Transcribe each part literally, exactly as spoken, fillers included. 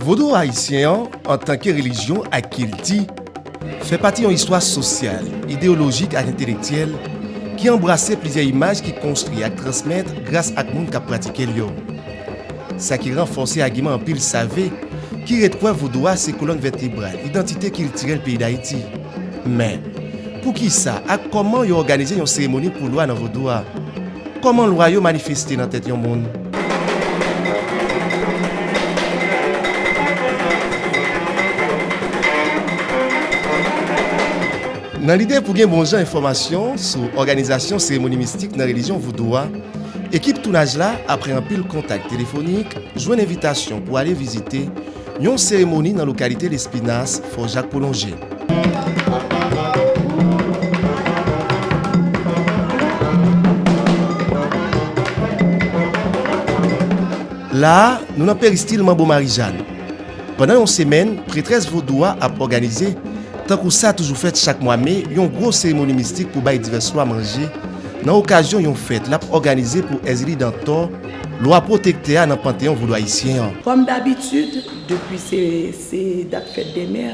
Vodou ayisyen an, antanke relijyon ak kilti, fè pati yon istwa sosyal, ideyolojik ak entelektyèl ki anbrase plizyè imaj ki konstwi ak transmèt gras ak moun k ap pratike l yo. Sa ki ranfòse agiman anpil save ki ret kwè vodou a se kolòn vètebral idantite kiltirèl peyi Dayiti. Men, poukisa ak kòman yo òganize yon seremoni pou lwa nan vodou a? Kòman lwa yo manifeste nan tèt yon moun? Nan lide pou gen bon jan enfòmasyon sou òganizasyon seremoni mistik nan relijyon vodou a, ekip tounaj la, apre anpil kontak telefonik, jwenn envitasyon pou ale vizite yon seremoni nan lokalite Lespinas, Fò Jak Pwolonje. La a, nou nan peristil Manbo Marijàn. Pandan yon semèn, pretrès vodou a ap òganize, tankou sa toujou fèt chak mwa me, yon gwo seremoni mistik pou bay divès lwa manje, nan okazyon yon fèt l ap òganize pou Èzili Dantò, lwa pwotektè a nan panteyon vodou ayisyen an. Kòm dabitid, depi se, se dat fèt dè mè,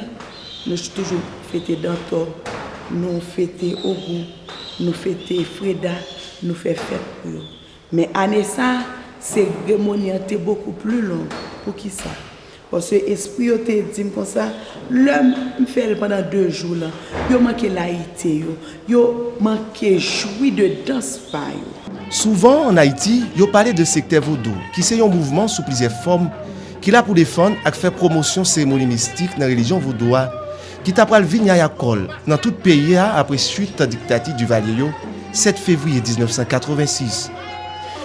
nou toujou fete Dantò, nou fete Ogou, nou fete Freda, nou fè fèt pou yo. Men ane sa, seremoni an te bokou pli long. Poukisa? Paske espri yo te di m konsa, lè m fè l pandan de jou lan, yo manke layite yo, yo manke jwi de dans pa yo. Souvan, ann Ayiti, yo pale de sektè vodou, ki se yon mouvman sou plizyè fòm, ki la pou defann ak fè pwomosyon seremoni mistik nan relijyon vodou a, ki ta pral vin yaya kòl nan tout peyi a apre chit diktati Divalye yo, sèt fevriye diznèf san katrevensis.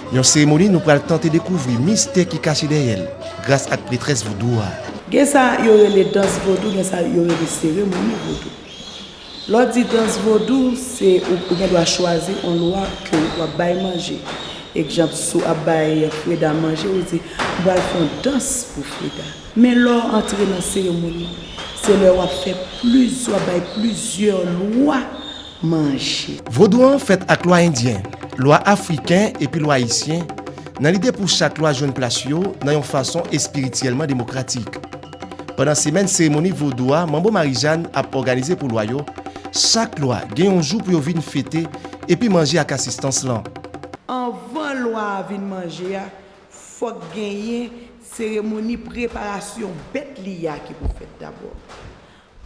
Yon seremoni nou pral tante dekouvri mistè ki kache dèyè l, gras ak pretrès vodou a. Gen sa yo rele dans vodou, gen sa yo rele seremoni vodou. Lè w di dans vodou, se ou, ou gen dwa chwazi yon lwa ke w ap bay manje. Egzanp, si w ap bay Freda manje, ou di, "M pral fè yon dans pou Freda." Men lè w antre nan seremoni, se lè w ap fè pliz-, w ap bay plizyè lwa manje. Vodou an fèt ak lwa endyen, lwa afriken epi lwa ayisyen, nan lide pou chak lwa jwenn plas yo nan yon fason espirityèlman demokratik. Pandan semèn seremoni vodou a, Manbo Marijàn ap òganize pou lwa yo, chak lwa gen yon jou pou yo vin fete epi manje ak asistans lan. Anvan lwa a vin manje a, fòk genyen seremoni preparasyon bèt li a ki pou fèt dabò.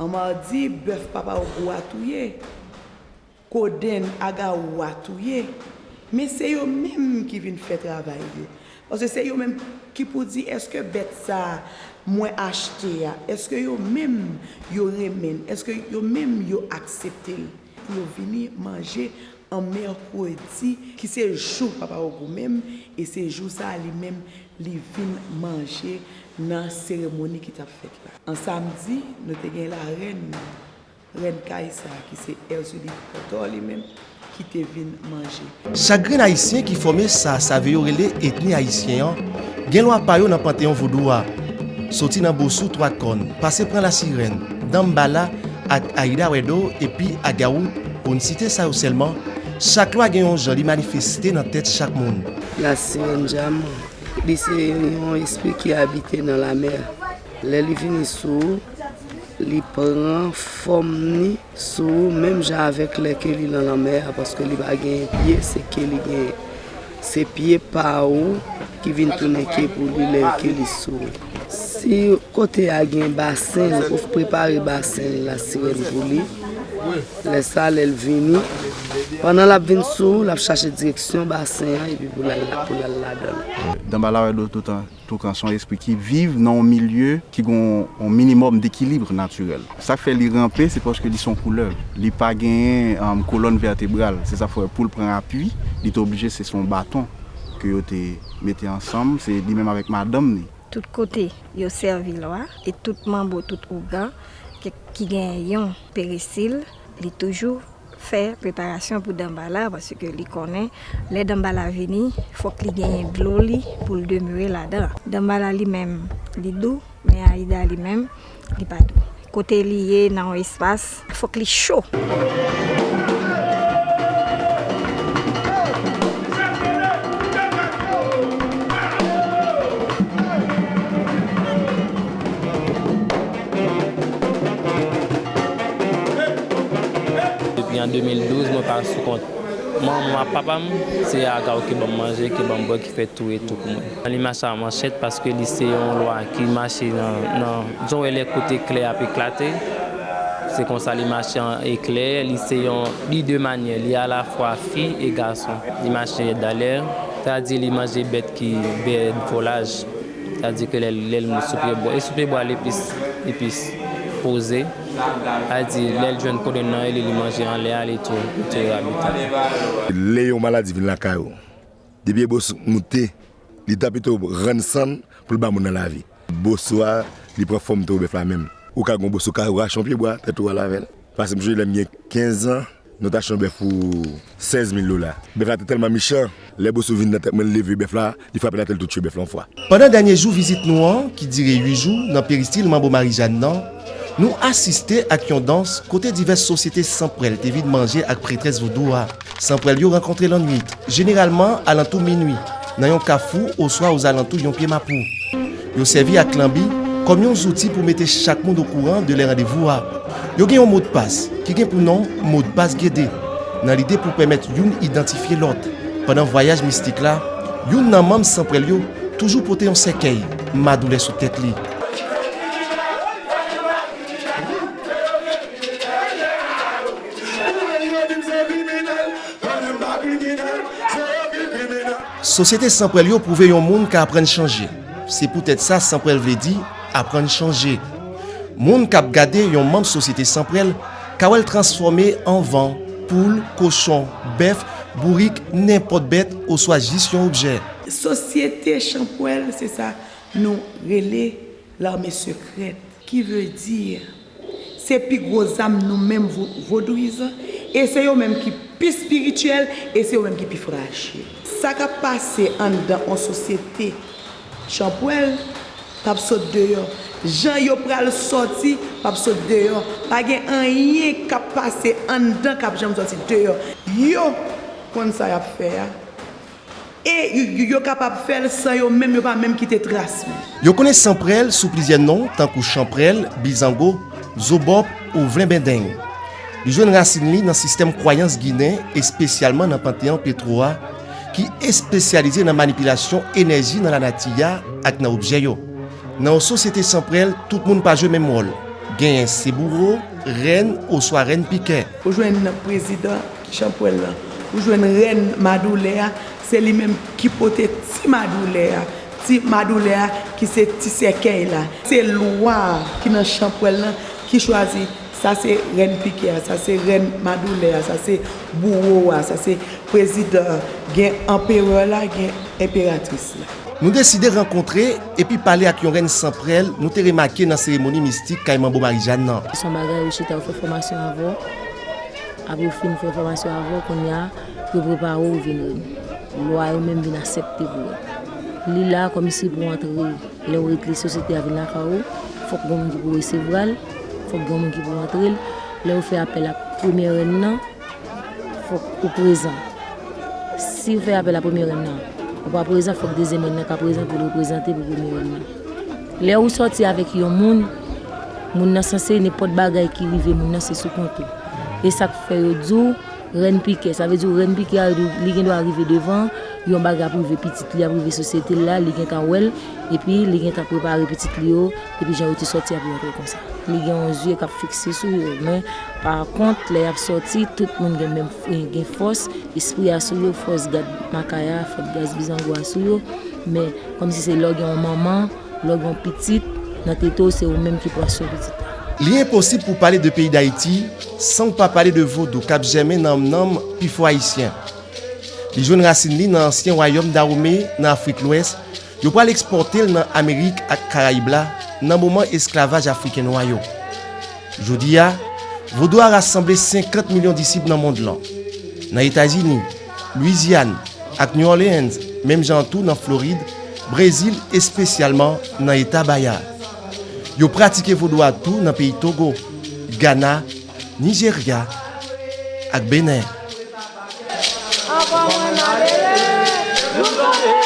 An madi, bèf Papa Ogou a touye, kodenn Agawou a touye, men se yo menm ki vin fè travay yo. Paske se yo menm ki pou di, èske bèt sa a mwen achte a, èske yo menm yo renmen l, èske yo menm yo aksepte l? Pou yo vini manje an mèkredi, ki se jou Papa Ogou menm, e se jou sa a li menm, li vin manje nan seremoni ki t ap fèt la. An samdi, nou te gen larèn, rèn kay sa, ki se Erzulie Dantò li menm, ki te vin manje. Chak grenn ayisyen ki fòme sa save yo rele etni ayisyen an, gen lwa pa yo nan panteyon vodou a. Soti nan Bosou Twa Kòn, pase pran Lasirèn, Danmbala ak Ayida Wèdo epi Agawou, pou n site sa yo sèlman, chak lwa gen yon jan li manifeste nan tèt chak moun. Lasirèn Dyaman, li se yon espri ki abite nan lamè. Lè li vini sou ou, li pran fòm ni sou ou, menm jan avèk lè ke li nan lanmè a, paske li pa gen pye, se ke li gen, se pye pa ou ki vin tounen ke pou li lè ke li sou ou. Si kote a gen basen l, ou prepare basen l, Lasirèn, pou li, lè sa, lè l vini, pandan l ap vin sou ou, l ap chache direksyon basen an, epi pou l al, pou l al ladan l. Danmbala Wèdo toutan Toukan se yon espri ki viv nan yon milye ki gen yon, yon minimòm dekilib natirèl. Sa k fè li ranpe, se paske li se yon koulèv. Li pa genyen, um, kolòn vètebral. Se sa k fè pou l pran apui, li te oblije se, se yon baton ke yo te mete ansanm, se li menm avèk madanm li. Tout kote yo sèvi lwa, e tout manbo, tout ougan ke, ki gen yon peresil, li toujou fè preparasyon pou Danmbala, paske li konnen lè Danmbala vini, fòk li genyen dlo li pou l demere ladan. Danmbala li menm, li dou, men Ayida li menm, li pa dou. Kote li ye nan yon espas, fòk li cho. An de mil douz, mwen pa sou kont manman m ak papa m, se Aga yo ki ban m manje, ki ban m bwè, ki fè tou e tou pou mwen. Li mache a manchèt paske li se yon lwa ki mache nan, nan, jan w wè lè kote klè ap eklate. Se konsa li mache an eklè, li se yon, li de manyè, li alafwa fi e gason. Li mache dalè, sa di li manje bèt ki bèt volaj. Sa di ke lè, lè l moute sou pye bwa, e sou pye bwa l epis, epis poze. Sa di lè l jwenn kodenn nan, li, li manje anlè a, li tou, li tou rabiten. Lè yon maladi vin lakay ou, depi e bòs moute, li ta pito rann san l pou l ba moun nan lavi. Bòs ou a, li pran fòm towo bèf la menm. Ou ka gon bòs, ou ka rache yon pye bwa, tèt ou al avè l. Pase m sonje lè m gen kenz an, nou t achte yon bèf pou sèz mil dola. Bèf la te tèlman mechan, lè bòs ou vin nan tèt mwen, l leve bèf la, li frape l atè, l tou tiye bèf la yon fwa. Pandan dènye jou vizit nou an, ki dire uit jou, nan peristil Manbo Marijàn nan, nou asiste ak yon dans kote divès sosyete san pwèl te vin manje ak prètrès vodou a. San pwèl yo rankontre lannuit, jeneralman alantou minui, nan yon kafou oswa ozalantou yon pye mapou. Yo sèvi ak lanbi kòm yon zouti pou mete chak moun okouran de lè randevou a. Yo gen yon modpas ki gen pou non modpas Gede, nan lide pou pèmèt youn idantifye lòt. Pandan vwayaj mistik la, youn nan manm san pwèl yo toujou pote yon sèkèy madoulè sou tèt li. Sosyete san pwèl yo pwouve yon moun ka aprann chanje. Se poutèt sa san pwèl vle di aprann chanje. Moun k ap gade yon manm sosyete san pwèl ka wè l transfòme an van, poul, kochon, bèf, bourik, nenpòt bèt oswa jis yon objè. Sosyete san pwèl, se sa nou rele lame sekrèt. Ki vle di, se pi gwo zam nou menm vo-, vodouyizan, e se yo menm ki pi espirityèl, e se yo menm ki pi frajil. Sa k ap pase anndan yon sosyete san pwèl p ap sot deyò. Jan yo pral sòti p ap sot deyò. Pa gen anyen k ap pase anndan k ap janm sòti deyò. Yo konn sa y ap fè a. E yo, yo, yo kapab fè l san yo menm, yo pa menm kite tras li. Yo konnen san pwèl sou plizyè non, tankou chanpwèl, bizango, zobòp ou vlenbendeng. Li jwenn rasin li nan sistèm kwayans ginen, espesyalman nan panteyon Petwo a, ki espesyalize nan manipilasyon enèji nan lanati a ak nan objè yo. Nan yon sosyete san pwèl, tout moun pa jwe menm wòl. Genyen se bouwo, rèn oswa rèn pikè. Ou jwenn prezidan ki chanpwèl lan. Ou jwenn rèn madoulè a, se li menm ki pote ti madoulè a. Ti madoulè a ki se ti sèkèy la. Se lwa a ki nan chanpwèl lan ki chwazi, sa se rèn pikè a, sa se rèn madoulè a, sa se bouwo a, sa se prezidan an. Gen anperè la, gen enperatris la. Nou deside rankontre epi pale ak yon rèn san pwèl nou te remake nan seremoni mistik kay Manbo Marijàn nan. Se yon bagay ou chita, ou fè fòmasyon avè w. Apre w fin fè fòmasyon avè w, kounye a, yo prepare w, ou vin rèn. Lwa yo menm vin aksepte pou rèn. Li la kòmsi pou antre, lè w rete sosyete a vin lakay ou, fòk gen moun ki pou resevwa l, fòk gen moun ki pou antre l. Lè yo fè apèl a premye rèn nan, fòk ou prezan. Si w fè apèl a premye rèn nan, ou pa prezan, fòk dezyèm rèn nan ka prezan pou l reprezante pou premye rèn nan. Lè ou sòti avèk yon moun, moun nan sanse nenpòt bagay ki rive moun nan se sou kont ou. E sa k fè yo di w rèn pikè. Sa vle di w rèn pikè a, li gen dwa rive devan, yon bagay ap rive pitit li, ap rive sosyete l la, li gentan wè l, epi li gentan prepare pitit li yo, epi jan yo te sòti a pou yo antre konsa. Li gen yon zye k ap fikse sou yo, men pa kont, lè y ap sòti, tout moun gen menm, gen fòs, espri a sou yo, fòs gad makaya, fòs gad bizango a sou yo, men kòmsi se lè w gen yon manman, lè w gen yon pitit nan tete w, se ou menm ki pran swen pitit la. Li enposib pou w pale de peyi Dayiti san w pa pale de vodou k ap jèmen nan nanm pifò Ayisyen. Li jwenn rasin li nan ansyen wayòm Dawome nan Afrik Lwès, yo pral ekspòte l nan Amerik ak Karayib la nan moman esklavaj afriken nwa yo. Jodi a, vodou a rasanble senkant milyon disip nan mond lan. Nan Etazini, Lwizyàn ak New Orleans, menm jan an tou nan Florid, Brezil, espesyalman nan eta Bahia. Yo pratike vodou a tou nan peyi Togo, Gana, Nijerya ak Benen. Anvan mwen nan lele, nou konnen